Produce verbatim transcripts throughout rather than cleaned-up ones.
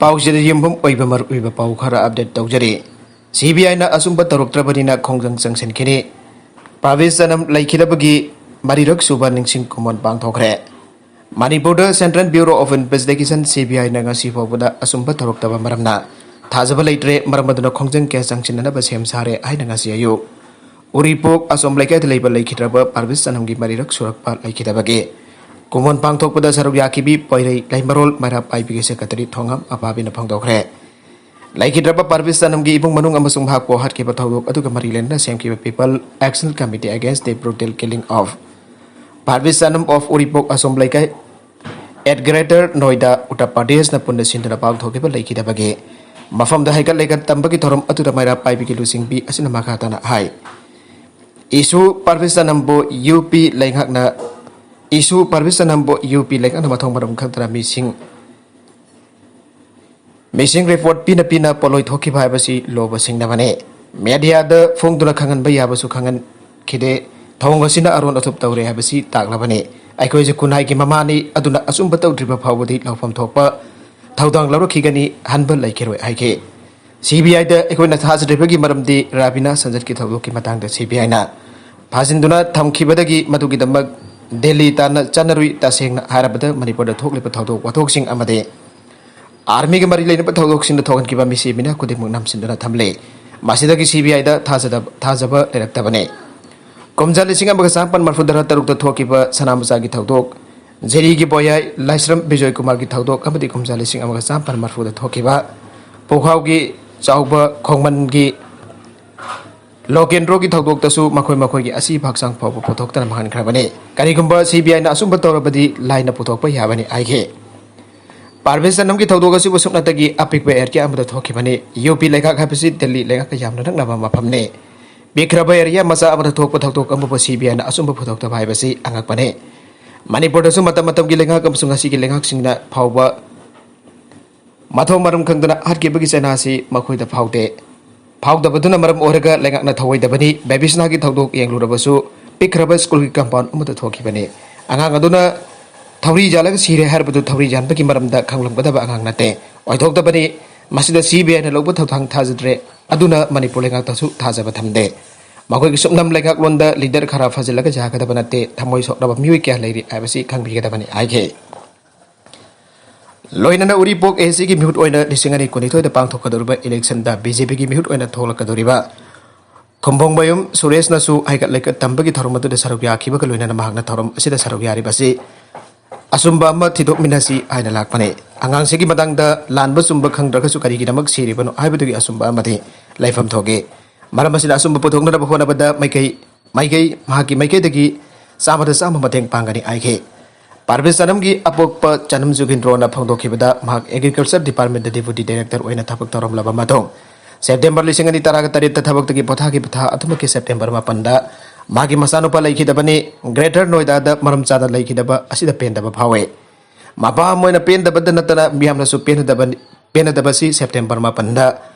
ꯄꯥꯎꯁꯤꯗ ꯌꯨꯝꯐꯝ ꯑꯣꯏꯕ ꯃꯔꯨꯑꯣꯏꯕ ꯄꯥꯎ ꯈꯔ ꯑꯞꯗꯦꯠ ꯇꯧꯖꯔꯤ꯫ ꯁꯤ ꯕꯤ ꯑꯥꯏꯅ ꯑꯆꯨꯝꯕ ꯇꯧꯔꯛꯇ꯭ꯔꯕꯅꯤꯅ ꯈꯣꯡꯖꯪ ꯆꯪꯁꯤꯟꯈꯤꯅꯤ꯫ ꯄꯥꯔꯚꯤꯁ ꯆꯅꯝ ꯂꯩꯈꯤꯗꯕꯒꯤ ꯃꯔꯤꯔꯛ ꯁꯨꯕ ꯅꯤꯡꯁꯤꯡ ꯈꯨꯃꯣꯟ ꯄꯥꯡꯊꯣꯛꯈ꯭ꯔꯦ꯫ ꯃꯅꯤꯄꯨꯔꯗ Central Bureau of Investigation, C B I ꯅ ꯉꯁꯤ ꯐꯥꯎꯕꯗ ꯑꯆꯨꯝꯕ ꯇꯧꯔꯛꯇꯕ ꯃꯔꯝꯅ ꯊꯥꯖꯕ ꯂꯩꯇ꯭ꯔꯦ꯫ ꯃꯔꯝ ꯑꯗꯨꯅ ꯈꯣꯡꯖꯪ ꯀꯌꯥ ꯆꯪꯁꯤꯟꯅꯅꯕ ꯁꯦꯝ ꯁꯥꯔꯦ ꯍꯥꯏꯅ ꯉꯁꯤ ꯑꯌꯨꯛ ꯎꯔꯤꯄꯣꯛ ꯑꯁꯣꯝ ꯂꯩꯀꯥꯏꯗ ꯂꯩꯕ ꯂꯩꯈꯤꯗ꯭ꯔꯕ ꯄꯥꯔꯚꯤꯁ ꯆꯅꯝꯒꯤ ꯃꯔꯤꯔꯛ ꯁꯨꯔꯛꯄ ꯂꯩꯈꯤꯗꯕꯒꯤ ꯀꯨꯃꯣꯟ ꯄꯥꯡꯊꯣꯛꯄꯗ ꯁꯔꯨꯛ ꯌꯥꯈꯤꯕꯤ ꯄꯣꯏꯔꯩ ꯂꯩꯃꯔꯣꯜ ꯃꯩꯔꯥ ꯄꯥꯏꯕꯤꯒꯤ ꯁꯦꯀ꯭ꯔꯦꯇꯔꯤ ꯊꯣꯡꯉꯝ ꯑꯄꯥꯕꯤꯅ ꯐꯣꯡꯗꯣꯛꯈ꯭ꯔꯦ꯫ ꯂꯩꯈꯤꯗ꯭ꯔꯕ ꯄꯥꯔꯚꯤꯁ ꯆꯅꯝꯒꯤ ꯏꯃꯨꯡ ꯃꯅꯨꯡ ꯑꯃꯁꯨꯡ ꯃꯍꯥꯛꯄꯨ ꯍꯥꯠꯈꯤꯕ ꯊꯧꯗꯣꯛ ꯑꯗꯨꯒ ꯃꯔꯤ ꯂꯩꯅꯅ ꯁꯦꯝꯈꯤꯕ People Action Committee Against the Brutal Killing of Parvis Sanam of Uripok Asom Laikai at Greater Noida, Uttar Pradesh ꯅ ꯄꯨꯟꯅ ꯁꯤꯟꯗꯨꯅ ꯄꯥꯡꯊꯣꯛꯈꯤꯕ ꯂꯩꯈꯤꯗꯕꯒꯤ ꯃꯐꯝꯗ ꯍꯩꯀꯠ ꯂꯩꯀꯠ ꯇꯝꯕꯒꯤ ꯊꯧꯔꯝ ꯑꯗꯨꯗ ꯃꯩꯔꯥ ꯄꯥꯏꯕꯤꯒꯤ ꯂꯨꯆꯤꯡꯕꯤ ꯑꯁꯤꯅ ꯃꯈꯥ ꯇꯥꯅ ꯍꯥꯏ, ꯏꯁꯨ ꯄꯥꯔꯚꯤꯁ ꯆꯅꯝꯕꯨ ꯌꯨ ꯄꯤ ꯂꯩꯉꯥꯛꯅ, ꯏꯁꯨ ꯄꯥꯔꯚꯤꯁ ꯆꯅꯝꯕꯨ ꯌꯨ ꯄꯤ ꯂꯩꯉꯥꯛꯅ ꯃꯊꯣꯡ ꯃꯔꯝ ꯈꯪꯗꯅ ꯃꯤꯁꯤꯡ ꯃꯤꯁꯤꯡ ꯔꯤꯄꯣꯔꯠ ꯄꯤꯅ ꯄꯤꯅ ꯄꯣꯠꯂꯣꯏ ꯊꯣꯛꯈꯤꯕ ꯍꯥꯏꯕꯁꯤ ꯂꯣꯕ ꯁꯤꯡꯅꯕꯅꯤ꯫ ꯃꯦꯗꯤꯌꯥꯗ ꯐꯣꯡꯗꯨꯅ ꯈꯪꯍꯟꯕ ꯌꯥꯕꯁꯨ ꯈꯪꯍꯟꯈꯤꯗꯦ꯫ ꯊꯧꯑꯣꯡ ꯑꯁꯤꯅ ꯑꯔꯣꯟ ꯑꯊꯨꯞ ꯇꯧꯔꯦ ꯍꯥꯏꯕꯁꯤ ꯇꯥꯛꯂꯕꯅꯤ꯫ ꯑꯩꯈꯣꯏꯁꯦ ꯈꯨꯟꯅꯥꯏꯒꯤ ꯃꯃꯥꯅꯤ, ꯑꯗꯨꯅ ꯑꯆꯨꯝꯕ ꯇꯧꯗ꯭ꯔꯤꯕ ꯐꯥꯎꯕꯗꯤ ꯂꯧꯐꯝ ꯊꯣꯛꯄ ꯊꯧꯗꯥꯡ ꯂꯧꯔꯛꯈꯤꯒꯅꯤ, ꯍꯟꯕ ꯂꯩꯈꯤꯔꯣꯏ ꯍꯥꯏꯈꯤ꯫ ꯁꯤ ꯕꯤ ꯑꯥꯏꯗ ꯑꯩꯈꯣꯏꯅ ꯊꯥꯖꯗ꯭ꯔꯤꯕꯒꯤ ꯃꯔꯝꯗꯤ ꯔꯥꯕꯤꯅꯥ ꯁꯟꯖꯠꯀꯤ ꯊꯧꯗꯣꯛꯀꯤ ꯃꯇꯥꯡꯗ ꯁꯤ ꯕꯤ ꯑꯥꯏꯅ ꯐꯥꯖꯤꯟꯗꯨꯅ ꯊꯝꯈꯤꯕꯗꯒꯤ ꯃꯗꯨꯒꯤꯗꯃꯛ ꯗꯦꯜꯂꯤ ꯇꯥꯟꯅ ꯆꯠꯅꯔꯨꯏ꯫ ꯇꯁꯦꯡꯅ ꯍꯥꯏꯔꯕꯗ ꯃꯅꯤꯄꯨꯔꯗ ꯊꯣꯛꯂꯤꯕ ꯊꯧꯗꯣꯛ ꯋꯥꯊꯣꯛꯁꯤꯡ ꯑꯃꯗꯤ ꯑꯥꯔꯃꯤꯒ ꯃꯔꯤ ꯂꯩꯅꯕ ꯊꯧꯗꯣꯛꯁꯤꯡꯗ ꯊꯣꯛꯍꯟꯈꯤꯕ ꯃꯤꯁꯤ ꯃꯤꯅ ꯈꯨꯗꯤꯡꯃꯛ ꯅꯝꯁꯤꯟꯗꯨꯅ ꯊꯝꯂꯦ꯫ ꯃꯁꯤꯗꯒꯤ ꯁꯤ ꯕꯤ ꯑꯥꯏꯗ ꯊꯥꯖꯗꯕ, ꯊꯥꯖꯕ ꯂꯩꯔꯛꯇꯕꯅꯤ꯫ ꯀꯨꯝꯖꯥ ꯂꯤꯁꯤꯡ ꯑꯃꯒ ꯆꯥꯃꯥꯄꯟ ꯃꯔꯐꯨ ꯇꯔꯥ ꯇꯔꯨꯛꯇ ꯊꯣꯛꯈꯤꯕ ꯁꯅꯥꯃꯆꯥꯒꯤ ꯊꯧꯗꯣꯛ, ꯖꯤꯔꯤꯒꯤ ꯕꯣꯌꯥꯏ ꯂꯥꯏꯁ꯭ꯔꯝ ꯕꯤꯖꯣꯏ ꯀꯨꯃꯥꯔꯒꯤ ꯊꯧꯗꯣꯛ ꯑꯃꯗꯤ ꯀꯨꯝꯖꯥ ꯂꯤꯁꯤꯡ ꯑꯃꯒ ꯆꯥꯃꯥꯄꯟ ꯃꯔꯐꯨꯗ ꯊꯣꯛꯈꯤꯕ ꯄꯨꯈꯥꯎꯒꯤ ꯆꯥꯎꯕ ꯈꯣꯡꯃꯟꯒꯤ ꯂꯣꯀꯦꯟꯗ꯭ꯔꯣꯒꯤ ꯊꯧꯗꯣꯛꯇꯁꯨ ꯃꯈꯣꯏ ꯃꯈꯣꯏꯒꯤ ꯑꯁꯤꯕ ꯍꯛꯆꯥꯡ ꯐꯥꯎꯕ ꯄꯨꯊꯣꯛꯇꯅ ꯃꯥꯡꯍꯟꯈ꯭ꯔꯕꯅꯤ꯫ ꯀꯔꯤꯒꯨꯝꯕ ꯁꯤ ꯕꯤ ꯑꯥꯏꯅ ꯑꯆꯨꯝꯕ ꯇꯧꯔꯕꯗꯤ ꯂꯥꯏꯅ ꯄꯨꯊꯣꯛꯄ ꯌꯥꯕꯅꯤ ꯍꯥꯏꯈꯤ꯫ ꯄꯥꯔꯚꯤꯁ ꯆꯅꯝꯒꯤ ꯊꯧꯗꯣꯛ ꯑꯁꯤꯕꯨ ꯁꯨꯞꯅꯇꯒꯤ ꯑꯄꯤꯛꯄ ꯑꯦꯔꯤꯌꯥ ꯑꯃꯗ ꯊꯣꯛꯈꯤꯕꯅꯤ꯫ ꯌꯨ ꯄꯤ ꯂꯩꯉꯥꯛ ꯍꯥꯏꯕꯁꯤ ꯗꯦꯜꯂꯤ ꯂꯩꯉꯥꯛꯀ ꯌꯥꯝꯅ ꯅꯛꯅꯕ ꯃꯐꯝꯅꯤ꯫ ꯄꯤꯛꯈ꯭ꯔꯕ ꯑꯦꯔꯤꯌꯥ ꯃꯆꯥ ꯑꯃꯗ ꯊꯣꯛꯄ ꯊꯧꯗꯣꯛ ꯑꯃꯕꯨ ꯁꯤ ꯕꯤ ꯑꯥꯏꯅ ꯑꯆꯨꯝꯕ ꯄꯨꯊꯣꯛꯇꯕ ꯍꯥꯏꯕꯁꯤ ꯑꯉꯛꯄꯅꯤ꯫ ꯃꯅꯤꯄꯨꯔꯗꯁꯨ ꯃꯇꯝ ꯃꯇꯝꯒꯤ ꯂꯩꯉꯥꯛ ꯑꯃꯁꯨꯡ ꯉꯁꯤꯒꯤ ꯂꯩꯉꯥꯛꯁꯤꯡꯅ ꯐꯥꯎꯕ ꯃꯊꯧ ꯃꯔꯝ ꯈꯪꯗꯅ ꯍꯥꯠꯈꯤꯕꯒꯤ ꯆꯩꯅꯥꯁꯤ ꯃꯈꯣꯏꯗ ꯐꯥꯎꯗꯦ꯫ ꯐꯥꯎꯗꯕꯗꯨꯅ ꯃꯔꯝ ꯑꯣꯏꯔꯒ ꯂꯩꯉꯥꯛꯅ ꯊꯧꯑꯣꯏꯗꯕꯅꯤ꯫ ꯕꯦꯕꯤꯁꯅꯥꯒꯤ ꯊꯧꯗꯣꯛ ꯌꯦꯡꯂꯨꯔꯕꯁꯨ ꯄꯤꯛꯈ꯭ꯔꯕ ꯁ꯭ꯀꯨꯜꯒꯤ ꯀꯝꯄꯥꯎꯟ ꯑꯃꯗ ꯊꯣꯛꯈꯤꯕꯅꯤ꯫ ꯑꯉꯥꯡ ꯑꯗꯨꯅ ꯊꯧꯔꯤ ꯌꯥꯜꯂꯒ ꯁꯤꯔꯦ ꯍꯥꯏꯔꯕꯗꯨ ꯊꯧꯔꯤ ꯌꯥꯟꯕꯒꯤ ꯃꯔꯝꯗ ꯈꯪꯂꯝꯒꯗꯕ ꯑꯉꯥꯡ ꯅꯠꯇꯦ꯫ ꯑꯣꯏꯊꯣꯛꯇꯕꯅꯤ꯫ ꯃꯁꯤꯗ ꯁꯤ ꯕꯤ ꯑꯥꯏꯅ ꯂꯧꯕ ꯊꯧꯗꯥꯡ ꯊꯥꯖꯗ꯭ꯔꯦ꯫ ꯑꯗꯨꯅ ꯃꯅꯤꯄꯨꯔ ꯂꯩꯉꯥꯛꯇꯁꯨ ꯊꯥꯖꯕ ꯊꯝꯗꯦ꯫ ꯃꯈꯣꯏꯒꯤ ꯁꯨꯞꯅꯝ ꯂꯩꯉꯥꯛꯂꯣꯟꯗ ꯂꯤꯗꯔ ꯈꯔ ꯐꯖꯤꯜꯂꯒ ꯌꯥꯒꯗꯕ ꯅꯠꯇꯦ꯫ ꯊꯃꯣꯏ ꯁꯣꯛꯂꯕ ꯃꯤꯑꯣꯏ ꯀꯌꯥ ꯂꯩꯔꯤ ꯍꯥꯏꯕꯁꯤ ꯈꯪꯕꯤꯒꯗꯕꯅꯤ ꯍꯥꯏꯈꯤ꯫ ꯂꯣꯏꯅꯅ ꯎꯔꯤꯄꯣꯛ ꯑꯦ ꯁꯤꯒꯤ ꯃꯤꯍꯨꯠ ꯑꯣꯏꯅ ꯂꯤꯁꯤꯡ ꯑꯅꯤ ꯀꯨꯟꯅꯤꯊꯣꯏꯗ ꯄꯥꯡꯊꯣꯛꯀꯗꯧꯔꯤꯕ ꯏꯂꯦꯛꯁꯟꯗ ꯕꯤ ꯖꯦ ꯄꯤꯒꯤ ꯃꯤꯍꯨꯠ ꯑꯣꯏꯅ ꯊꯣꯛꯂꯛꯀꯗꯧꯔꯤꯕ ꯈꯨꯝꯕꯣꯡꯃꯌꯨꯝ ꯁꯨꯔꯦꯁꯅꯁꯨ ꯍꯩꯀꯠ ꯂꯩꯀꯠ ꯇꯝꯕꯒꯤ ꯊꯧꯔꯝ ꯑꯗꯨꯗ ꯁꯔꯨꯛ ꯌꯥꯈꯤꯕꯒ ꯂꯣꯏꯅꯅ ꯃꯍꯥꯛꯅ ꯊꯧꯔꯝ ꯑꯁꯤꯗ ꯁꯔꯨꯛ ꯌꯥꯔꯤꯕ ꯑꯁꯤ ꯑꯆꯨꯝꯕ ꯑꯃ ꯊꯤꯗꯣꯛꯃꯤꯟꯅꯁꯤ ꯍꯥꯏꯅ ꯂꯥꯛꯄꯅꯤ꯫ ꯑꯉꯥꯡꯁꯤꯒꯤ ꯃꯇꯥꯡꯗ ꯂꯥꯟꯕ ꯆꯨꯝꯕ ꯈꯪꯗ꯭ꯔꯒꯁꯨ ꯀꯔꯤꯒꯤꯗꯃꯛ ꯁꯤꯔꯤꯕꯅꯣ ꯍꯥꯏꯕꯗꯨꯒꯤ ꯑꯆꯨꯝꯕ ꯑꯃꯗꯤ ꯂꯩꯐꯝ ꯊꯣꯛꯏ꯫ ꯃꯔꯝ ꯑꯁꯤꯅ ꯑꯆꯨꯝꯕ ꯄꯨꯊꯣꯛꯅꯅꯕ ꯍꯣꯠꯅꯕꯗ ꯃꯥꯏꯀꯩ, ꯃꯥꯏꯀꯩ, ꯃꯍꯥꯛꯀꯤ ꯃꯥꯏꯀꯩꯗꯒꯤ ꯆꯥꯝꯃꯗ ꯆꯥꯝꯃ ꯃꯇꯦꯡ ꯄꯥꯡꯒꯅꯤ ꯍꯥꯏꯈꯤ꯫ ꯄꯥꯔꯚꯦꯖ ꯆꯅꯝꯒꯤ ꯑꯄꯣꯛꯄ ꯆꯅꯝ ꯖꯨꯒꯤꯟꯗ꯭ꯔꯣꯅ ꯐꯣꯡꯗꯣꯛꯈꯤꯕꯗ, ꯃꯍꯥꯛ Agriculture Department ꯗ Deputy Director ꯑꯣꯏꯅ ꯊꯕꯛ ꯇꯧꯔꯝꯂꯕ ꯃꯇꯨꯡ, September ꯂꯤꯁꯤꯡ ꯑꯅꯤ ꯇꯔꯥꯒ ꯇꯔꯦꯠꯇ ꯊꯕꯛꯇꯒꯤ ꯄꯣꯊꯥꯈꯤꯕ ꯊꯥ ꯑꯗꯨꯃꯛꯀꯤ September ꯃꯥꯄꯟꯗ ꯃꯥꯒꯤ ꯃꯆꯥꯅꯨꯄꯥ ꯂꯩꯈꯤꯗꯕꯅꯤ꯫ Greater ꯅꯣꯏꯗꯥꯗ ꯃꯔꯝ ꯆꯥꯅ ꯂꯩꯈꯤꯗꯕ ꯑꯁꯤꯗ ꯄꯦꯟꯗꯕ ꯐꯥꯎꯏ꯫ ꯃꯄꯥ ꯑꯃ ꯑꯣꯏꯅ ꯄꯦꯟꯗꯕꯇ ꯅꯠꯇꯅ ꯃꯤꯌꯥꯝꯅꯁꯨ ꯄꯦꯟꯅꯗꯕꯅꯤ, ꯄꯦꯟꯅꯗꯕꯁꯤ September ꯃꯥꯄꯟꯗ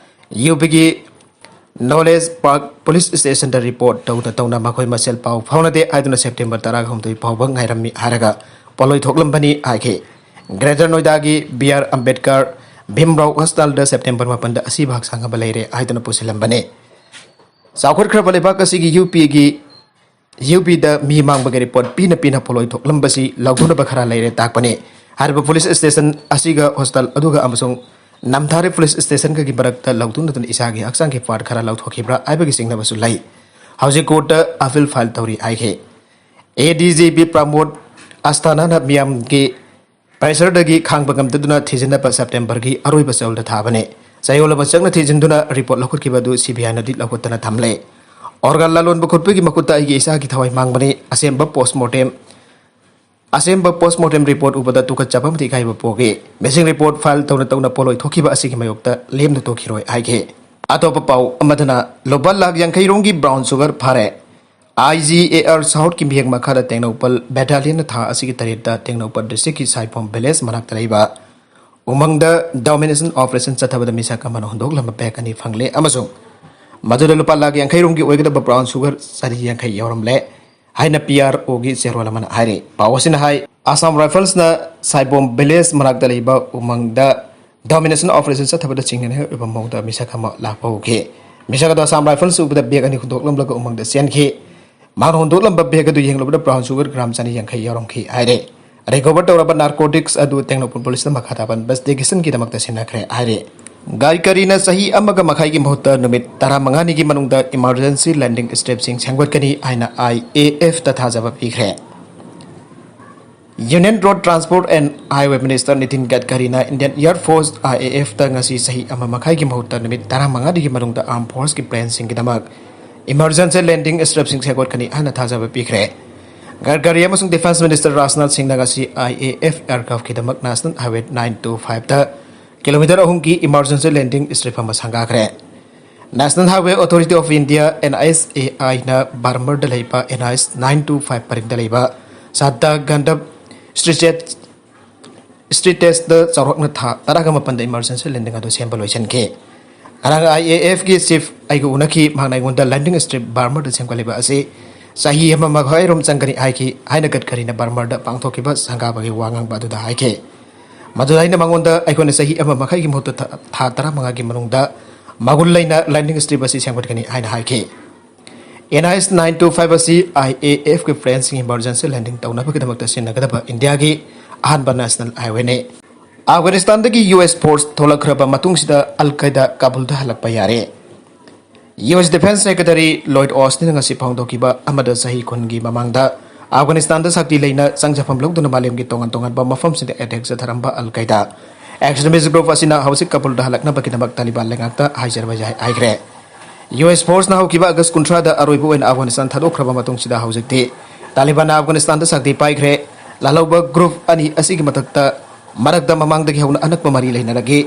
ꯌꯨ ꯄꯤꯒꯤ Knowledge Park Police Station ꯗ report ꯇꯧꯅ ꯇꯧꯅ ꯃꯈꯣꯏ ꯃꯁꯦꯜ ꯄꯥꯎ ꯐꯥꯎꯅꯗꯦ ꯍꯥꯏꯗꯨꯅ September ꯇꯔꯥꯍꯨꯝꯗꯣꯏ ꯐꯥꯎꯕ ꯉꯥꯏꯔꯝꯃꯤ ꯍꯥꯏꯔꯒ ꯄꯣꯠꯂꯣꯏ ꯊꯣꯛꯂꯝꯕꯅꯤ ꯍꯥꯏꯈꯤ꯫ Greater ꯅꯣꯏꯗꯥꯒꯤ ꯕꯤ ꯑꯥꯔ ꯑꯝꯕꯦꯗꯀꯔ ꯚꯤꯝꯔꯥꯎ ꯍꯣꯁꯄꯤꯇꯥꯜꯗ September ꯃꯥꯄꯟꯗ ꯑꯁꯤꯕ ꯍꯛꯆꯥꯡ ꯑꯃ ꯂꯩꯔꯦ ꯍꯥꯏꯗꯨꯅ ꯄꯨꯁꯤꯜꯂꯝꯕꯅꯤ꯫ ꯆꯥꯎꯈꯠꯈ꯭ꯔꯕ ꯂꯩꯕꯥꯛ ꯑꯁꯤꯒꯤ ꯌꯨ ꯄꯤꯒꯤ, ꯌꯨ ꯄꯤꯗ ꯃꯤ ꯃꯥꯡꯕꯒꯤ report ꯄꯤꯅ ꯄꯤꯅ ꯄꯣꯠꯂꯣꯏ ꯊꯣꯛꯂꯝꯕꯁꯤ ꯂꯥꯎꯊꯣꯛꯅꯕ ꯈꯔ ꯂꯩꯔꯦ ꯇꯥꯛꯄꯅꯤ꯫ ꯍꯥꯏꯔꯤꯕ police station ꯑꯁꯤꯒ hospital ꯑꯗꯨꯒ ꯑꯃꯁꯨꯡ ꯅꯝꯊꯥꯔꯤ police station ꯒꯒꯤ ꯃꯔꯛꯇ ꯂꯥꯎꯊꯣꯛꯅꯗꯨꯅ ꯏꯁꯥꯒꯤ ꯍꯛꯆꯥꯡꯒꯤ part ꯈꯔ ꯂꯧꯊꯣꯛꯈꯤꯕ꯭ꯔꯥ ꯍꯥꯏꯕꯒꯤ ꯆꯤꯡꯅꯕꯁꯨ ꯂꯩ꯫ ꯍꯧꯖꯤꯛ court ꯇ appeal file ꯇꯧꯔꯤ ꯍꯥꯏꯈꯤ꯫ ꯑꯦ ꯗꯤ ꯖꯤ ꯄꯤ ꯄ꯭ꯔꯃꯣꯗ ꯑꯁꯊꯥꯅꯥꯅ ꯃꯤꯌꯥꯝꯒꯤ pressure ꯗꯒꯤ ꯈꯥꯡꯕ ꯉꯝꯗꯗꯨꯅ ꯊꯤꯖꯤꯟꯅꯕ September ꯒꯤ ꯑꯔꯣꯏꯕ ꯆꯌꯣꯜꯗ ꯊꯥꯕꯅꯤ꯫ ꯆꯌꯣꯜ ꯑꯃ ꯆꯪꯅ ꯊꯤꯖꯤꯟꯗꯨꯅ report ꯂꯧꯈꯠꯈꯤꯕ ꯑꯗꯨ ꯁꯤ ꯕꯤ ꯑꯥꯏ ꯅꯗꯤ ꯂꯧꯈꯠꯇꯅ ꯊꯝꯂꯦ꯫ Organ ꯂꯂꯣꯟꯕ ꯈꯣꯠꯄꯒꯤ ꯃꯈꯨꯠꯇ ꯑꯩꯒꯤ ꯏꯆꯥꯒꯤ ꯊꯋꯥꯏ ꯃꯥꯡꯕꯅꯤ꯫ ꯑꯁꯦꯡꯕ post mortem, ꯑꯁꯦꯡꯕ post mortem report ꯎꯕꯗ ꯇꯨꯀꯠꯆꯕ ꯑꯃꯗꯤ ꯏꯀꯥꯏꯕ ꯄꯣꯛꯏ꯫ Missing report file ꯇꯧꯅ ꯇꯧꯅ ꯄꯣꯠꯂꯣꯏ ꯊꯣꯛꯈꯤꯕ ꯑꯁꯤꯒꯤ ꯃꯥꯌꯣꯛꯇ ꯂꯦꯝꯅ ꯇꯣꯛꯈꯤꯔꯣꯏ ꯍꯥꯏꯈꯤ꯫ ꯑꯇꯣꯞꯄ ꯄꯥꯎ ꯑꯃꯗꯅ ꯂꯨꯄꯥ ꯂꯥꯈ ꯌꯥꯡꯈꯩ ꯔꯣꯝꯒꯤ brown sugar ꯐꯥꯔꯦ꯫ ꯑꯥꯏ ꯖꯤ ꯑꯦ ꯑꯥꯔ South ꯀꯤ ꯃꯤꯠꯌꯦꯡ ꯃꯈꯥꯗ ꯇꯦꯡꯅꯧꯄꯜ battalion ꯅ ꯊꯥ ꯑꯁꯤꯒꯤ ꯇꯔꯦꯠꯇ ꯇꯦꯡꯅꯧꯄꯜ district ꯀꯤ ꯁꯥꯏꯄꯣꯝ village ꯃꯅꯥꯛꯇ ꯂꯩꯕ ꯎꯃꯪꯗ domination operation ꯆꯠꯊꯕꯗ ꯃꯤꯁꯛ ꯑꯃꯅ ꯍꯨꯟꯗꯣꯛꯂꯝꯕ bag ꯑꯅꯤ ꯐꯪꯂꯦ ꯑꯃꯁꯨꯡ ꯃꯗꯨꯗ ꯂꯨꯄꯥ ꯂꯥꯈ ꯌꯥꯡꯈꯩ ꯔꯣꯝꯒꯤ ꯑꯣꯏꯒꯗꯕ brown sugar ꯆꯅꯤ ꯌꯥꯡꯈꯩ ꯌꯥꯎꯔꯝꯂꯦ ꯍꯥꯏꯅ ꯄꯤ ꯑꯥꯔ ꯑꯣ ꯒꯤ ꯆꯦꯔꯣꯜ ꯑꯃꯅ ꯍꯥꯏꯔꯤ꯫ ꯄꯥꯎ ꯑꯁꯤꯅ ꯍꯥꯏ, Assam Rifles ꯅ ꯁꯥꯏꯕꯣꯝ village ꯃꯅꯥꯛꯇ ꯂꯩꯕ ꯎꯃꯪꯗ domination operation ꯆꯠꯊꯕꯗ ꯆꯤꯡꯅꯅꯤꯡꯉꯥꯏ ꯑꯣꯏꯕ ꯃꯑꯣꯡꯗ ꯃꯤꯁꯛ ꯑꯃ ꯂꯥꯛꯄ ꯎꯈꯤ꯫ ꯃꯤꯁꯛ ꯑꯗꯣ ꯑꯁꯥꯝ ꯔꯥꯏꯐꯜꯁ ꯎꯕꯗ ꯕꯦꯒ ꯑꯅꯤ ꯍꯨꯟꯗꯣꯛꯂꯝꯂꯒ ꯎꯃꯪꯗ ꯆꯦꯟꯈꯤ꯫ ꯃꯍꯥꯛꯅ ꯍꯨꯟꯗꯣꯛꯂꯝꯕ ꯕꯦꯒ ꯑꯗꯨ ꯌꯦꯡꯂꯨꯕꯗ ꯕ꯭ꯔꯥꯎꯟ ꯁꯨꯒꯔ ꯒ꯭ꯔꯥꯝ ꯆꯅꯤ ꯌꯥꯡꯈꯩ ꯌꯥꯎꯔꯝꯈꯤ ꯍꯥꯏꯔꯦ꯫ ꯔꯤꯀꯣꯚꯔ ꯇꯧꯔꯕ ꯅꯥꯔꯀꯣꯇꯤꯛꯁ ꯑꯗꯨ ꯇꯦꯡꯅꯧꯄꯜ ꯄꯨꯂꯤꯁꯅ ꯃꯈꯥ ꯇꯥꯕ ꯏꯟꯚꯦꯁꯇꯤꯒꯦꯁꯟꯒꯤꯗꯃꯛꯇ ꯁꯤꯟꯅꯈ꯭ꯔꯦ ꯍꯥꯏꯔꯦ꯫ ꯒꯗꯀꯔꯤꯅ ꯆꯍꯤ ꯑꯃꯒ ꯃꯈꯥꯏꯒꯤ ꯃꯍꯨꯠꯇ ꯅꯨꯃꯤꯠ ꯇꯔꯥꯃꯉꯥꯅꯤꯒꯤ ꯃꯅꯨꯡꯗ ꯏꯃꯔꯖꯦꯟꯁꯤ ꯂꯦꯟꯗꯤꯡ ꯁ꯭ꯇ꯭ꯔꯤꯞꯁꯤꯡ ꯁꯦꯝꯒꯠꯀꯅꯤ ꯍꯥꯏꯅ ꯑꯥꯏ ꯑꯦ ꯑꯦꯐꯇ ꯊꯥꯖꯕ ꯄꯤꯈ꯭ꯔꯦ꯫ Union Road Transport and Highway Minister Nitin Gadkarina Indian Air Force, I A F, ꯇ ꯉꯁꯤ ꯆꯍꯤ ꯑꯃ ꯃꯈꯥꯏꯒꯤ ꯃꯍꯨꯠꯇ ꯅꯨꯃꯤꯠ ꯇꯔꯥꯃꯉꯥꯅꯤꯒꯤ ꯃꯅꯨꯡꯗ ꯑꯥꯔꯝ ꯐꯣꯔꯁꯀꯤ ꯄ꯭ꯂꯦꯟꯁꯤꯡꯒꯤꯗꯃꯛ ꯏꯃꯔꯖꯦꯟꯁꯤ ꯂꯦꯟꯗꯤꯡ ꯁ꯭ꯇ꯭ꯔꯤꯞꯁꯤꯡ ꯁꯦꯝꯒꯠꯀꯅꯤ ꯍꯥꯏꯅ ꯊꯥꯖꯕ ꯄꯤꯈ꯭ꯔꯦ꯫ ꯒꯗꯀꯔꯤ ꯑꯃꯁꯨꯡ ꯗꯤꯐꯦꯟꯁ ꯃꯤꯅꯤꯁꯇꯔ ꯔꯥꯖꯅꯥꯊ ꯁꯤꯡꯅ ꯉꯁꯤ ꯑꯥꯏ ꯑꯦ ꯑꯦꯐ ꯑꯦꯌꯔꯀ꯭ꯔꯥꯐꯀꯤꯗꯃꯛ ꯅꯦꯁꯅꯦꯜ ꯍꯥꯏꯋꯦ ꯅꯥꯏꯟ ꯇꯨ ꯐꯥꯏꯚꯇ ꯀꯤꯂꯣꯃꯤꯇꯔ ꯑꯍꯨꯝꯒꯤ ꯏꯃꯔꯖꯦꯟꯁꯤ ꯂꯦꯟꯗꯤꯡ ꯁ꯭ꯇ꯭ꯔꯤꯞ ꯑꯃ ꯁꯪꯒꯥꯈ꯭ꯔꯦ꯫ National Highway Authority of India, N H A I, ꯅ ꯕꯥꯔꯃꯔꯗ ꯂꯩꯕ N H nine two five ꯄꯔꯤꯡꯗ ꯂꯩꯕ ꯁꯥꯇꯥ ꯒꯟꯗꯞ ꯁ꯭ꯇ꯭ꯔꯤꯆꯦꯠ ꯁ꯭ꯇ꯭ꯔꯤꯇꯦꯁꯇ ꯆꯥꯎꯔꯥꯛꯅ ꯊꯥ ꯇꯔꯥꯒ ꯃꯥꯄꯟꯗ ꯏꯃꯔꯖꯦꯟꯁꯤ ꯂꯦꯟꯗꯤꯡ ꯑꯗꯨ ꯁꯦꯝꯕ ꯂꯣꯏꯁꯤꯟꯈꯤ꯫ ꯉꯔꯥꯡ ꯑꯥꯏ ꯑꯦ ꯑꯦꯐꯀꯤ ꯆꯤꯐ ꯑꯩꯒ ꯎꯅꯈꯤ꯫ ꯃꯍꯥꯛꯅ ꯑꯩꯉꯣꯟꯗ ꯂꯦꯟꯗꯤꯡ ꯁ꯭ꯇ꯭ꯔꯤꯞ ꯕꯥꯔꯃꯔꯗ ꯁꯦꯝꯒꯠꯂꯤꯕ ꯑꯁꯤ ꯆꯍꯤ ꯑꯃ ꯃꯈꯥꯏꯔꯣꯝ ꯆꯪꯒꯅꯤ ꯍꯥꯏꯈꯤ ꯍꯥꯏꯅ ꯒꯗꯀꯔꯤꯅ ꯕꯥꯔꯃꯔꯗ ꯄꯥꯡꯊꯣꯛꯈꯤꯕ ꯁꯪꯒꯥꯕꯒꯤ ꯋꯥ ꯉꯥꯡꯕ ꯑꯗꯨꯗ ꯍꯥꯏꯈꯤ꯫ ꯃꯗꯨꯗ ꯑꯩꯅ ꯃꯉꯣꯟꯗ ꯑꯩꯈꯣꯏꯅ ꯆꯍꯤ ꯑꯃ ꯃꯈꯥꯏꯒꯤ ꯃꯍꯨꯠꯇ ꯊꯥ, ꯊꯥ ꯇꯔꯥꯃꯉꯥꯒꯤ ꯃꯅꯨꯡꯗ ꯃꯒꯨꯟ ꯂꯩꯅ ꯂꯦꯟꯗꯤꯡ ꯁ꯭ꯇ꯭ꯔꯤꯞ ꯑꯁꯤ ꯁꯦꯝꯒꯠꯀꯅꯤ ꯍꯥꯏꯅ ꯍꯥꯏꯈꯤ꯫ N H nine two five ꯑꯁꯤ ꯑꯥꯏ ꯑꯦ ꯑꯦꯐꯀꯤ ꯄ꯭ꯂꯦꯟꯁꯤꯡ ꯏꯃꯔꯖꯦꯟꯁꯤ ꯂꯦꯟꯗꯤꯡ ꯇꯧꯅꯕꯒꯤꯗꯃꯛꯇ ꯁꯤꯖꯤꯟꯅꯒꯗꯕ ꯏꯟꯗꯤꯌꯥꯒꯤ ꯑꯍꯥꯟꯕ ꯅꯦꯁꯅꯦꯜ ꯍꯥꯏꯋꯦꯅꯤ꯫ ꯑꯐꯒꯥꯅꯤꯁꯇꯥꯟꯗꯒꯤ ꯌꯨ ꯑꯦꯁ ꯐꯣꯔꯁ ꯊꯣꯛꯂꯛꯈ꯭ꯔꯕ ꯃꯇꯨꯡꯁꯤꯗ ꯑꯜ ꯀꯥꯏꯗꯥ ꯀꯥꯕꯨꯜꯗ ꯍꯜꯂꯛꯄ ꯌꯥꯔꯦ꯫ ꯌꯨ ꯑꯦꯁ ꯗꯤꯐꯦꯟꯁ ꯁꯦꯀ꯭ꯔꯦꯇꯔꯤ ꯂꯣꯏꯗ ꯑꯣꯁꯇꯤꯟꯅ ꯉꯁꯤ ꯐꯣꯡꯗꯣꯛꯈꯤꯕ ꯑꯃꯗ ꯆꯍꯤ ꯀꯨꯟꯒꯤ ꯃꯃꯥꯡꯗ ꯑꯐꯒꯥꯅꯤꯁꯇꯥꯟꯗ ꯁꯛꯇꯤ ꯂꯩꯅ ꯆꯪꯖꯐꯝ ꯂꯧꯗꯨꯅ ꯃꯥꯂꯦꯝꯒꯤ ꯇꯣꯉꯥꯟ ꯇꯣꯉꯥꯟꯕ ꯃꯐꯝꯁꯤꯡꯗ ꯑꯦꯇꯦꯛ ꯆꯠꯊꯔꯝꯕ ꯑꯜ ꯀꯥꯏꯗꯥ ꯑꯦꯛꯁꯇ꯭ꯔꯤꯃꯤꯁ ꯒ꯭ꯔꯨꯞ ꯑꯁꯤꯅ ꯍꯧꯖꯤꯛ ꯀꯥꯕꯨꯜꯗ ꯍꯜꯂꯛꯅꯕꯒꯤꯗꯃꯛ ꯇꯥꯂꯤꯕꯥꯟ ꯂꯩꯉꯥꯛꯇ ꯍꯥꯏꯖꯔꯕ ꯌꯥꯏ ꯍꯥꯏꯈ꯭ꯔꯦ꯫ ꯌꯨ ꯑꯦꯁ ꯐꯣꯔꯁꯅ ꯍꯧꯈꯤꯕ ꯑꯥꯒꯁ ꯀꯨꯟꯊ꯭ꯔꯥꯗ ꯑꯔꯣꯏꯕ ꯑꯣꯏꯅ ꯑꯐꯒꯥꯅꯤꯁꯇꯥꯟ ꯊꯥꯗꯣꯛꯈ꯭ꯔꯕ ꯃꯇꯨꯡꯁꯤꯗ ꯍꯧꯖꯤꯛꯇꯤ ꯇꯥꯂꯤꯕꯥꯟꯅ ꯑꯐꯒꯥꯅꯤꯁꯇꯥꯟꯗ ꯁꯛꯇꯤ ꯄꯥꯏꯈ꯭ꯔꯦ꯫ ꯂꯥꯜꯍꯧꯕ ꯒ꯭ꯔꯨꯞ ꯑꯅꯤ ꯑꯁꯤꯒꯤ ꯃꯊꯛꯇ ꯃꯔꯛꯇ ꯃꯃꯥꯡꯗꯒꯤ ꯍꯧꯅ ꯑꯅꯛꯄ ꯃꯔꯤ ꯂꯩꯅꯔꯛꯏ꯫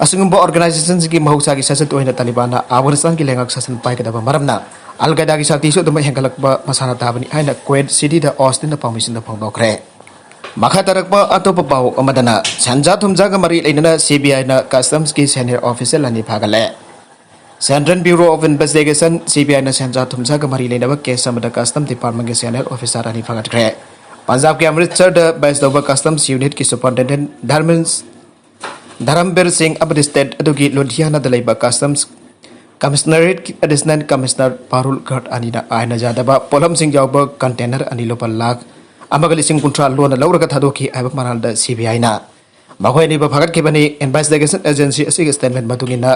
ꯑꯁꯤꯒꯨꯝꯕ ꯑꯣꯔꯒꯅꯥꯏꯖꯦꯁꯟꯁꯤꯡꯒꯤ ꯃꯍꯧꯁꯥꯒꯤ ꯁꯥꯁꯟ ꯑꯣꯏꯅ ꯇꯥꯂꯤꯕꯥꯟꯅ ꯑꯐꯒꯥꯅꯤꯁꯇꯥꯟꯒꯤ ꯂꯩꯉꯥꯛ ꯁꯥꯁꯟ ꯄꯥꯏꯒꯗꯕ ꯃꯔꯝꯅ ꯑꯜ ꯀꯥꯏꯗꯥꯒꯤ ꯁꯛꯇꯤꯁꯨ ꯑꯗꯨꯃꯛ ꯍꯦꯟꯒꯠꯂꯛꯄ ꯃꯁꯥꯅ ꯇꯥꯕꯅꯤ ꯍꯥꯏꯅ ꯀꯨꯋꯦꯠ ꯁꯤꯇꯤꯗ ꯑꯣꯁꯇꯤꯟꯅ ꯄꯥꯎꯃꯤꯁꯤꯡꯗ ꯐꯣꯡꯗꯣꯛꯈ꯭ꯔꯦ꯫ ꯃꯈꯥ ꯇꯥꯔꯛꯄ ꯑꯇꯣꯞꯄ ꯄꯥꯎ ꯑꯃꯗꯅ ꯁꯦꯟꯖꯥ ꯊꯨꯝꯖꯥꯒ ꯃꯔꯤ ꯂꯩꯅꯅ ꯁꯤ ꯕꯤ ꯑꯥꯏꯅ ꯀꯁꯇꯝꯁꯀꯤ ꯁꯦꯅꯤꯌꯔ ꯑꯣꯐꯤꯁꯔ ꯑꯅꯤ ꯐꯥꯒꯠꯂꯦ꯫ Central Bureau of Investigation, C B I ꯅ ꯁꯦꯟꯖꯥ ꯊꯨꯝꯖꯥꯒ ꯃꯔꯤ ꯂꯩꯅꯕ ꯀꯦꯁ ꯑꯃꯗ ꯀꯁꯇꯝ ꯗꯤꯄꯥꯔꯠꯃꯦꯟꯒꯤ ꯁꯦꯅꯤꯌꯔ ꯑꯣꯐꯤꯁꯥꯔ ꯑꯅꯤ ꯐꯥꯒꯠꯈ꯭ꯔꯦ꯫ ꯄꯟꯖꯥꯕꯀꯤ ꯑꯃ꯭ꯔꯤꯠꯁꯔꯗ ꯕꯦꯁ ꯇꯧꯕ ꯀꯁꯇꯝꯁ ꯌꯨꯅꯤꯠꯀꯤ ꯁꯨꯄꯔꯤꯟꯇꯦꯟꯗꯦꯟꯠ ꯙꯔꯃꯦꯟꯁ ꯙꯔꯝꯕꯤꯔ ꯁꯤꯡ ꯑꯃꯗꯤ ꯁ꯭ꯇꯦꯠ ꯑꯗꯨꯒꯤ ꯂꯨꯙꯤꯌꯥꯅꯥꯗ ꯂꯩꯕ ꯀꯁꯇꯝꯁ ꯀꯃꯤꯁꯅꯔꯦꯠꯀꯤ ꯑꯦꯗꯤꯁꯅꯦꯜ ꯀꯃꯤꯁꯅꯔ ꯄꯥꯔꯨꯜ ꯒꯥꯔꯗ ꯑꯅꯤꯅ ꯑꯥꯏꯟꯅ ꯌꯥꯗꯕ ꯄꯣꯠꯂꯝꯁꯤꯡ ꯌꯥꯎꯕ ꯀꯟꯇꯦꯅꯔ ꯑꯅꯤ ꯂꯨꯄꯥ ꯂꯥꯈ ꯑꯃꯒ ꯂꯤꯁꯤꯡ ꯀꯨꯟꯊ꯭ꯔꯥ ꯂꯣꯟꯅ ꯂꯧꯔꯒ ꯊꯥꯗꯣꯛꯈꯤ ꯍꯥꯏꯕ ꯃꯔꯥꯜꯗ ꯁꯤꯕꯤꯑꯥꯏꯅ ꯃꯈꯣꯏ ꯑꯅꯤꯕꯨ ꯐꯥꯒꯠꯈꯤꯕꯅꯤ꯫ ꯏꯟꯚꯦꯁꯇꯤꯒꯦꯁꯟ ꯑꯦꯖꯦꯟꯁꯤ ꯑꯁꯤꯒꯤ ꯁ꯭ꯇꯦꯠꯃꯦꯟ ꯃꯇꯨꯡ ꯏꯟꯅ,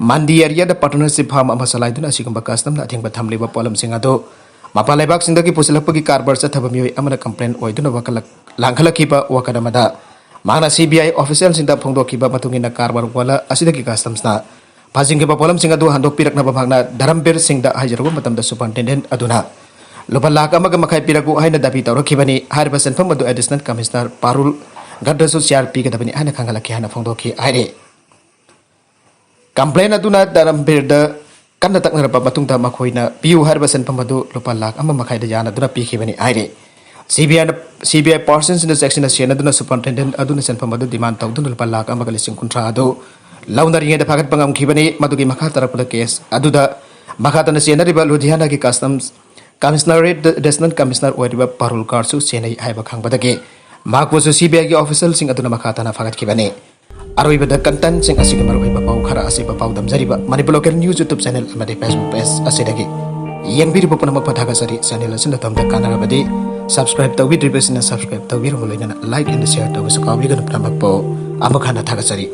ꯃꯟꯗꯤ ꯑꯦꯔꯤꯌꯥꯗ ꯄꯥꯔꯠꯅꯔꯁꯤꯞ ꯐꯥꯔꯝ ꯑꯃ ꯆꯂꯥꯏꯗꯨꯅ ꯑꯁꯤꯒꯨꯝꯕ ꯀꯁꯇꯝꯅ ꯑꯊꯤꯡꯕ ꯊꯝꯂꯤꯕ ꯄꯣꯠꯂꯝꯁꯤꯡ ꯑꯗꯨ ꯃꯄꯥꯟ ꯂꯩꯕꯥꯛꯁꯤꯡꯗꯒꯤ ꯄꯨꯁꯤꯜꯂꯛꯄꯒꯤ ꯀꯔꯕꯥꯔ ꯆꯠꯊꯕ ꯃꯤꯑꯣꯏ ꯑꯃꯅ ꯀꯝꯄ꯭ꯂꯦꯟ ꯑꯣꯏꯗꯨꯅ ꯋꯥꯀꯠꯂꯛ-, ꯂꯥꯡꯈꯠꯂꯛꯈꯤꯕ ꯋꯥꯀꯠ ꯑꯃꯗ ꯃꯍꯥꯛꯅ ꯁꯤꯕꯤꯑꯥꯏ ꯑꯣꯐꯤꯁꯤꯌꯦꯜꯁꯤꯡꯗ ꯐꯣꯡꯗꯣꯛꯈꯤꯕ ꯃꯇꯨꯡ ꯏꯟꯅ ꯀꯔꯕꯥꯔ ꯋꯥꯂꯥ ꯑꯁꯤꯗꯒꯤ ꯀꯁꯇꯝꯁꯅ ꯐꯥꯖꯤꯟꯈꯤꯕ ꯄꯣꯠꯂꯝꯁꯤꯡ ꯑꯗꯨ ꯍꯟꯗꯣꯛꯄꯤꯔꯛꯅꯕ ꯃꯍꯥꯛꯅ ꯙꯔꯝꯕꯤꯔ ꯁꯤꯡꯗ ꯍꯥꯏꯖꯔꯨꯕ ꯃꯇꯝꯗ ꯁꯨꯄꯔintendent ꯑꯗꯨꯅ ꯂꯨꯄꯥ ꯂꯥꯈ ꯑꯃꯒ ꯃꯈꯥꯏ ꯄꯤꯔꯛꯎ ꯍꯥꯏꯅ ꯗꯥꯕꯤ ꯇꯧꯔꯛꯈꯤꯕꯅꯤ꯫ ꯍꯥꯏꯔꯤꯕ ꯁꯦꯟꯐꯝ ꯑꯗꯨ ꯑꯦꯗꯤꯁꯅꯦꯜ ꯀꯃꯤꯁꯅꯔ ꯄꯥꯔꯨꯜ ꯒꯥꯔꯗꯁꯨ ꯁꯤꯌꯥꯔ ꯄꯤꯒꯗꯕꯅꯤ ꯍꯥꯏꯅ ꯈꯪꯍꯜꯂꯛꯈꯤ ꯍꯥꯏꯅ ꯐꯣꯡꯗꯣꯛꯈꯤ ꯍꯥꯏꯔꯤ꯫ ꯀꯝꯄ꯭ꯂꯦꯟ ꯑꯗꯨꯅ ꯙꯔꯝꯕꯤꯔꯗ ꯀꯟꯅ ꯇꯛꯅꯔꯕ ꯃꯇꯨꯡꯗ ꯃꯈꯣꯏꯅ ꯄꯤꯌꯨ ꯍꯥꯏꯔꯤꯕ ꯁꯦꯟꯐꯝ ꯑꯗꯨ ꯂꯨꯄꯥ ꯂꯥꯈ ꯑꯃ ꯃꯈꯥꯏꯗ ꯌꯥꯅꯗꯨꯅ ꯄꯤꯈꯤꯕꯅꯤ ꯍꯥꯏꯔꯤ꯫ ꯁꯤꯕꯤꯑꯥꯏꯅ, ꯁꯤꯕꯤꯑꯥꯏ ꯄꯥꯔꯁꯟꯁꯤꯡꯅ ꯆꯦꯛꯁꯤꯟꯅ ꯁꯦꯟꯅꯗꯨꯅ ꯁꯨꯄꯔintendent ꯑꯗꯨꯅ ꯁꯦꯟꯐꯝ ꯑꯗꯨ ꯗꯤꯃꯥꯟ ꯇꯧꯗꯨꯅ ꯂꯨꯄꯥ ꯂꯥꯈ ꯑꯃꯒ ꯂꯤꯁꯤꯡ ꯀꯨꯟꯊ꯭ꯔꯥ ꯑꯗꯨ ꯂꯧꯅꯔꯤꯉꯩꯗ ꯐꯥꯒꯠꯄ ꯉꯝꯈꯤꯕꯅꯤ꯫ ꯃꯗꯨꯒꯤ ꯃꯈꯥ ꯇꯥꯔꯛꯄꯗ ꯀꯦꯁ ꯑꯗꯨꯗ ꯃꯈꯥ ꯇꯥꯅ ꯆꯦꯟꯅꯔꯤꯕ ꯂꯨꯙꯤꯌꯥꯅꯥꯒꯤ ꯀꯁꯇꯝꯁ ꯀꯃꯤꯁꯅꯔꯦꯠ ꯑꯦꯗꯤꯁꯅꯦꯜ ꯀꯃꯤꯁꯅꯔ ꯑꯣꯏꯔꯤꯕ ꯄꯥꯔꯨꯜ ꯒꯥꯔꯗꯁꯨ ꯆꯦꯟꯅꯩ ꯍꯥꯏꯕ ꯈꯪꯕꯗꯒꯤ ꯃꯍꯥꯛꯄꯨꯁꯨ ꯁꯤꯕꯤꯑꯥꯏꯒꯤ ꯑꯣꯐꯤꯁꯤꯌꯦꯜꯁꯤꯡ ꯑꯗꯨꯅ ꯃꯈꯥ ꯇꯥꯅ ꯐꯥꯒꯠꯈꯤꯕꯅꯤ꯫ ꯑꯔꯣꯏꯕꯗ ꯀꯟꯇꯦꯟꯁꯤꯡ ꯑꯁꯤꯒꯤ ꯃꯔꯨꯑꯣꯏꯕ ꯄꯥꯎ ꯈꯔ ꯑꯁꯤ ꯄꯥꯎꯗꯝꯖꯔꯤꯕ Manipur local news YouTube channel ꯑꯃꯗꯤ Facebook ꯄꯦꯖ ꯑꯁꯤꯗꯒꯤ ꯌꯦꯡꯕꯤꯔꯤꯕ ꯄꯨꯝꯅꯃꯛꯄꯨ ꯊꯥꯒꯠꯆꯔꯤ꯫ ꯆꯦꯅꯦꯜ ꯑꯁꯤꯅ ꯑꯗꯣꯝꯗ ꯀꯥꯟꯅꯔꯕꯗꯤ ꯁꯕꯁꯀ꯭ꯔꯥꯏꯕ ꯇꯧꯕꯤꯗ꯭ꯔꯤꯕꯁꯤꯡꯅ ꯁꯕꯁꯀ꯭ꯔꯥꯏꯕ ꯇꯧꯕꯤꯔꯕ ꯂꯣꯏꯅꯅ ꯂꯥꯏꯛ ꯑꯦꯟ ꯁꯤꯌꯥꯔ ꯇꯧꯕꯁꯨ ꯀꯥꯎꯕꯤꯒꯅꯨ꯫ ꯄꯨꯝꯅꯃꯛꯄꯨ ꯑꯃꯨꯛ ꯍꯟꯅ ꯊꯥꯒꯠꯆꯔꯤ꯫